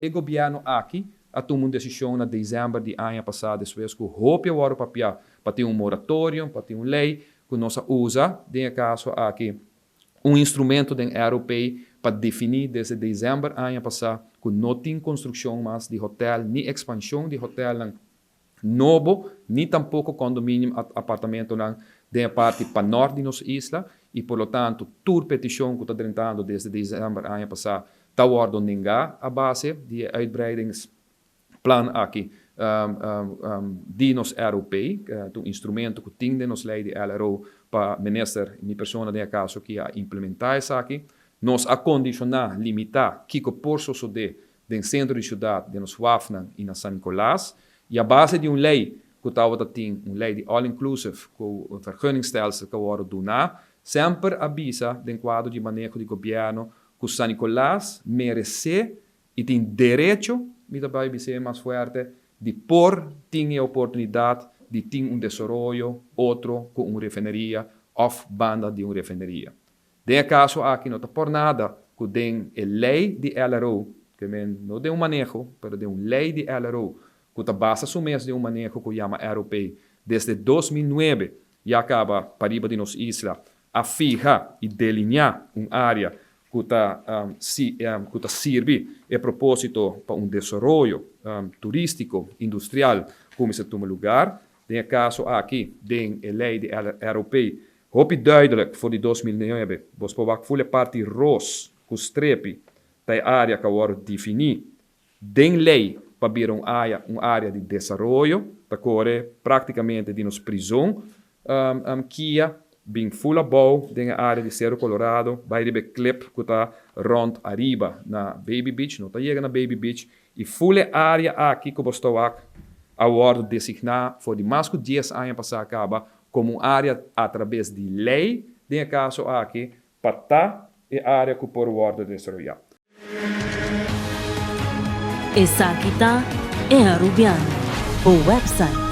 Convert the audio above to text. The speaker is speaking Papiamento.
E gobièrnu aki a tuma un desishon na desèmber di aña pasá despues ku hopi a wòrdu papiá pa tin un moratorium, pa tin un lei ku nos a usa den e kaso aki un instrumento den ROP pa definí desde desèmber aña pasá ku no tin konstrukshon mas di hotèl ni ekspanshon di hotèlnan nobo ni tampoko kondominium apartamentonan den e parti panòrt di nos isla i por lo tanto tur petishon ku ta drentando desde desèmber aña pasá ta wòrdu nengá a base di e uitbreidingsplan aki di nos ROP, ta un instrumento ku tin den nos lei di LRO pa minister, mi persona den e kaso aki, a implementá esaki. Nos a kondishoná, limitá kiko por sosodé den sentro di siudat, den nos wafnan i na San Nicolas, i a base di un lei ku tabata tin, un lei di all inclusive ku un vergunningstelsel ku a wòrdu duná, semper a bisa den kuadro di maneho di gobièrnu ku San Nicolas meresé i tin derecho, mi ta bai bis'é mas fuerte, di por tin e oportunidat di tin un desaroyo otro ku un refineria òf banda di un refineria. Den e kaso aki no ta por nada ku den e lei di LRO, ke men no den un maneho, pero den un lei di LRO ku ta basa su mes den un maneho ku yama ROP desde 2009 ya kaba pariba di nos isla a fiha i delineá un área ku ta ku ta sirbi e propósito pa un desaroyo turístiko industrial kuminsá tuma lugar. Den e kaso aki den e lei di ROP Hopi duidelijk for di 2009, bos por wak ful e parti ros ku strepi ta e área ku a wòrdu definí den lei pa bira un aya un área di desaroyo, ta kore práktikamente di nos prizon kia bin ful abou den e área di Cerro Colorado bai riba e klip ku ta rònt ariba na Baby Beach, no ta yega na Baby Beach, i ful e área aki ku bos ta wak a wòrdu designá for di mas ku dies aña pasá kaba komo un área atrabes di lei den e kaso aki pa ta e área ku por wòrdu desaroyá. Esaki ta E Arubiano, bo website.